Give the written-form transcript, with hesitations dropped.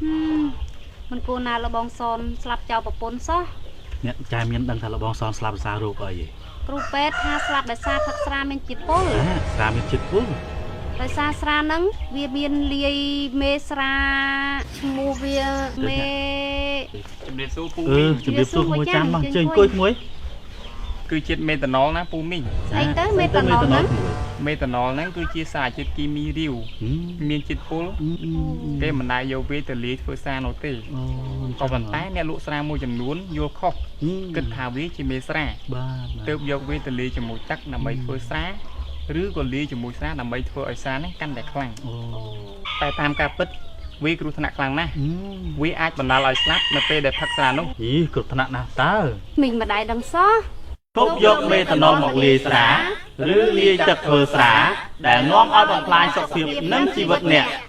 ហឹមមិនគួរណាលបងសនស្លាប់ចោលប្រពន្ធសោះ អ្នកចែមានដឹងថាលបងសនស្លាប់ដោយសាររោគអីទេ គ្រូពេទ្យថាស្លាប់ដោយសារផឹកស្រាមានជាតិពុល អាស្រាមានជាតិពុល ដោយសារស្រាហ្នឹងវាមានលាយមេស្រាឈ្មោះវាមេ ជំរាបសួរពូ អឺ មីង ជំរាបសួរក្មួយចាំមកជើញអង្គុយក្មួយ គឺជាមេតាណុលណាពូមីង ស្អីទៅមេតាណុលហ្នឹង មេតាណុលហ្នឹងគឺជាសារជាតិគីមីរាវមានជាតិពុលគេមិនដែលយកវាទៅលាយធ្វើស្រានោះទេ អូ ក៏ប៉ុន្តែអ្នកលក់ស្រាមួយចំនួនយល់ខុសគិតថាវាជាមេស្រា បាទ ទើបយកវាទៅលាយជាមួយទឹកដើម្បីធ្វើស្រាឬក៏លាយជាមួយស្រាដើម្បីធ្វើឲ្យស្រាហ្នឹងកាន់តែខ្លាំង អូ តែតាមការពិតវាគ្រោះថ្នាក់ខ្លាំងណាស់វាអាចបណ្ដាលឲ្យស្លាប់នៅពេលដែលផឹកស្រានោះ យីគ្រោះថ្នាក់ណាស់តើ មីងម្ដាយដឹងសោះ គប់យកមេតាណុលមកលាយស្រាឬលាយទឹកធ្វើស្រាដែលនាំឲ្យបំផ្លាញសុខភាពនិងជីវិតអ្នក។